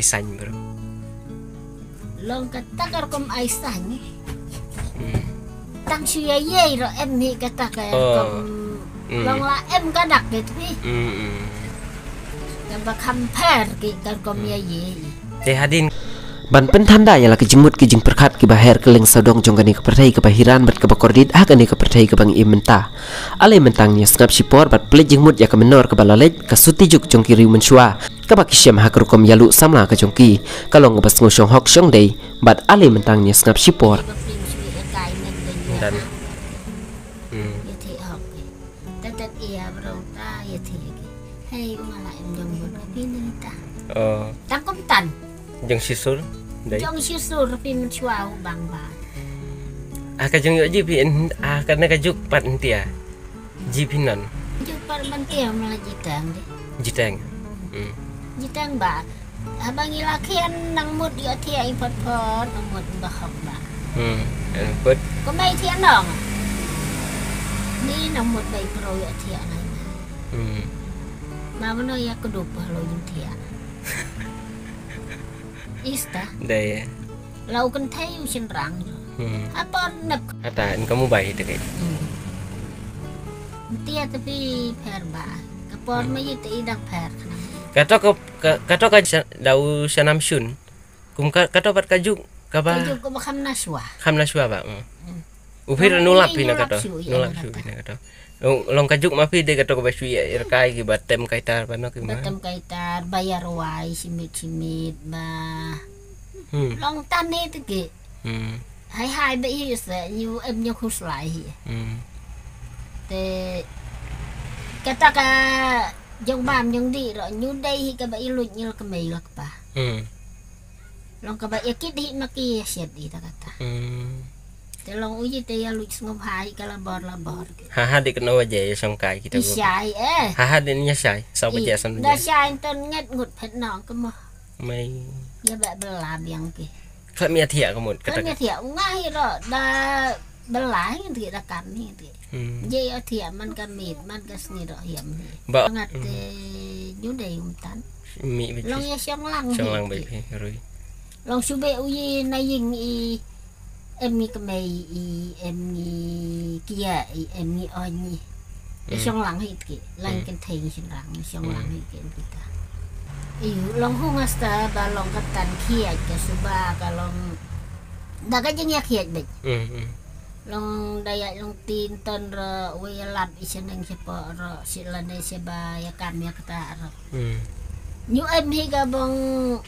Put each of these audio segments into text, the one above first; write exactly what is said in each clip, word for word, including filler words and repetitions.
Sain bro. Long kata ka rukom ai sain. Hmm. Tang shu ïa ïa ro em hi kata ka rukom. Hmm. Long la em ka dak ke twi. Hmm, hmm. Ka ba kham pher ki ka rukom ïa ïa. Te hadien ban pynthanda ïa la ka jingmut ki jingpyrkhat ki ba her ka leng sawdong jong kane ka pyrthei ka ba hiran bad ka ba kordit ha kane ka pyrthei ka ba ngi im mynta. Ale mynta ngi sngap shipor bad pynleit jingmut ïa ka menor ka ba la leit ka suti juk jong ki riew mynshuwa. Ka ba ki shem ha ka rukom ïa luh samla ka jong ki. Ka long ka ba sngew shong hok shong dei bad ale mynta ngi sngap shipor. Dan. Hmm. Hei, u nga la em jong bun ka phi ni ta. Oh. Tang kum tan. Jong shisur. Dei. Jong shisur phi mynshuwa u bang ba. Ah, ka jong ïoh ji phi en, ah, ka na ka juk pat ntia. Ji phi non. Juk pat ban tia ma la jitang dei. Jitang. Hmm. Jitang ba. Haba ngi la khian nang mut ïoh thiah i phot phot, nang mut ba hok ba. Hmm. Eh, put. Ko mai thiah nong. Ni nang mut ba i pro ïoh thiah nang. Hmm. Ba mano ïa ka dup lo ïoh thiah. Ista. Dei. Lau kan thai u shin rang. Hmm. Apor nak. Ata in kamu bai te kai. Hmm. Tia tapi pher ba. Ka por ma ïa te i dak pher. Ka to ka Ka, ka to ka sha-, dau shanam shun. Kum ka, ka to pat ka juk, ka ba. Ka juk ka ba kham na shwa. Kham na shwa ba. Hmm. Hmm. U phi ra nulap phi na ka to. Nulap shu, ïa, nulap shu phi na ka to. Long, long ka juk ma phi de ka to ka ba shu ïa, ïa kai ki ba tem kai tar ba no ki ba ma. Tem kai tar, ba ïa rwai, shimit, shimit, ba. Hmm. Long tan ne te ki. Hmm. Hai hai ba i se, ñu em ñu khus lai hi. Hmm. Te, kata ka, jong bam jong di ro, ñu dei hi ka ba i luit ñu la ka mei la ka pa. Hmm. Long ka ba i kit hi ma ki siat i ta kata. Hmm. Te long u ji te ïa luit sngop hai ka la bor la bor. Ha ha di ka no wa je ïa shong kai kita. I shai, eh. Ha ha di nya shai, sa ba je san. Da shai ton nget ngut phet nong ka mo. Mai. Ïa ba bela biang ki. Khlem ïa thiah ka mut, kata. Khlem ïa thiah, u nga hi ro, da belai ngi da kam hi. Hmm. Je ïa thiah man ka mit, man ka sngi ro hiam hi. Ba. Ngat te, hmm, ju dei um tan. Mi bit. Long ïa shong lang hi. Shong lang bit hi, rui. Long shu be u yi na ying i, em ngi kmei i, em ngi kia i, em ngi oi ngi. I shong lang hi tki, lang kan thei ngi shong lang, shong lang hi tki kita. I long hung asta ba long katan khiat ka suba ka long da ka jing ïa khiat bit. Long da ïa long tin ton ro, wei ïa lap i shaneng shapo ro, shi lane shaba ïa kam ïa kata ro. Ñu em hi ka bong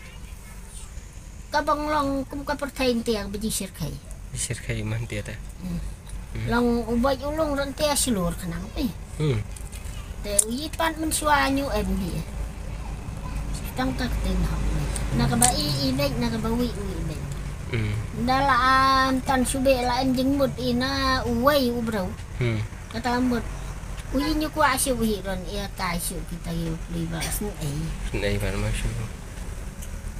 Ka bang long kum ka pyrthei ntia ka biji shirkhei. Shirkhei man tia ta. Hmm. Hmm. Long u boj u long ran tia shlur khnang pi. Hmm. Te u yi pat man shwa ñu em hi. Tang ka ktien hok. Na ka ba i i bej, na ka ba wi wi bej. Hmm. Da la am tan shu be la em jingmut i na u wei u bro. Hmm. Kata mut. U yi ñu kwah shu u hi ron ïa kai shu kita yu pli ba sngei. Sngei ba ma shu.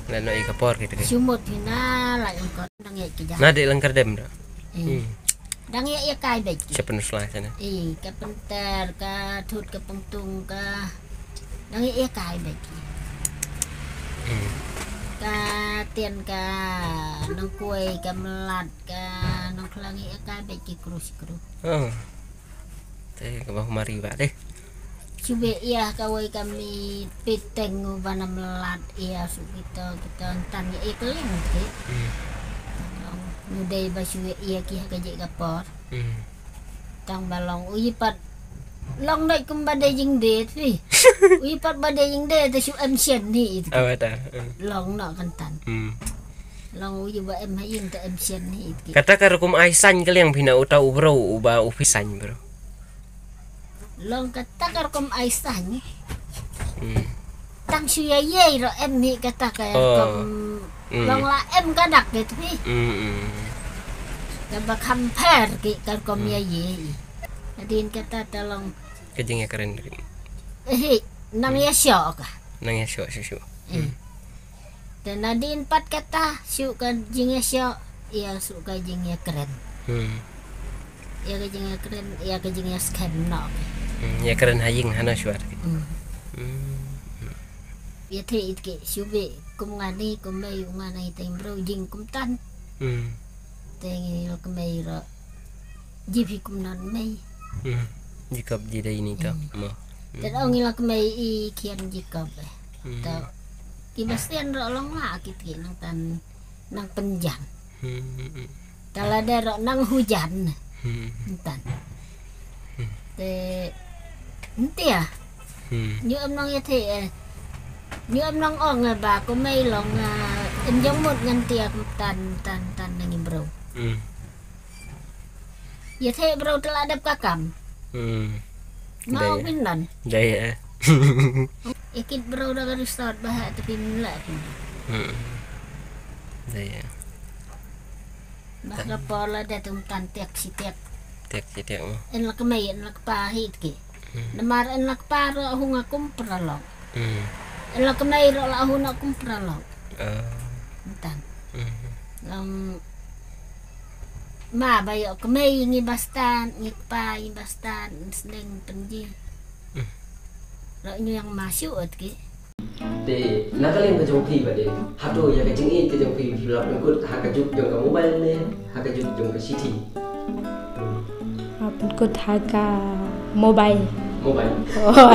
Na no i ka por kita ke. Shu mut hi na la ïa ko dang ïa ki ja. Na de lang kerdem da. Eh. Hmm. Dang ïa ïa kai bej ki. Siapa nusla sana? Eh, ka pynter, ka thut, ka pyntung, ka dang ïa ïa kai bej ki. Hmm. Ka tien, ka nongkuei, ka mlad, ka nongkhlang ïa kai bej ki krus krus. Oh. Te ka ba mari ba deh. Shu be ïa kawei ka mi piteng u ba na mlad ïa shu kita, kita ntan ïa ka leng te. Hmm. Ñu dei ba shu ïa ki ha ka jeh ka por. Hmm. Tang ba long u yi pat long dei kum ba dei jing dei te. U yi pat ba dei jing dei te shu em shen ni. Awa ta. Hmm. Long no kan tan. Hmm. Long u yi ba em ha ïing te em shen hi ki. Kata ka rukom ai sain ka liang phi na uta u bro u ba u phi sain bro. Long kata ka rukom ai sain. Hmm. Tang shu ïa ïa ro em hi kata ka rukom. Hmm. Long la em ka dak ke twi. Hmm, hmm. Ka ba kham pher ki ka rukom ïa ïa. Adin kata ta long. Ka jing ïa kren. Eh, nang ïa sho ka. Nang ïa sho shu shu. Hmm. Te nadin pat kata, shu ka jingïashoh, ïa shu ka jingïakren. Hmm. Ïa ka jingïakren, ïa ka jingïaskhem noh. Hmm, ïakren ha ïing hana shuwa. Hmm. Hmm. Ïa te it ke shu be kum nga ni kum mei u nga nai teng bro jing kum tan. Hmm. Teng ïa la kmei ro. Ji phi kum non mei. Hmm. Jacob ji dei ni to. Hmm. Mo. Te ong ïa la kmei i khian Jacob eh. Hmm. To. Ki Bastian ro long la kit ki nang tan nang penjam. Hmm. Tala de ro nang hujan. Hmm. Ntan. Te ntia. Hmm. Nyu em nang ïa te eh. Nyu em nang ong eh ba ko mei long eh, em jong mut ngan tia kum tan tan tan nang im bro. Hmm. Ïa te bro tela dep ka kam. Hmm. Mau. Dei. Pin nan. Dei eh. Ikit bro da ka resort ba ha te pin la pin. Hmm. Dei eh. Bah ka por la da tum tan tiak si tiak. Tiak si tiak mo. En la kmei en la kpa hit ki. Hmm. Namar en la kpa ro hu nga kum pralok. Hmm. En la kmei ro la hu na kum pralok. Ah. Ntan. Hmm. Long ma ba ïoh kmei ngi Bastian ngi kpa ngi Bastian sneng penji. Hmm. Ro nyu yang masuk ot ki. Te na ka liang ka jong phi ba dei hato ïa ka jingïeit ka jong phi phi la pynkut ha ka juk jong ka mobile ne ha ka juk jong ka shithi? Ha pynkut ha ka mobile. Mobile. Oh.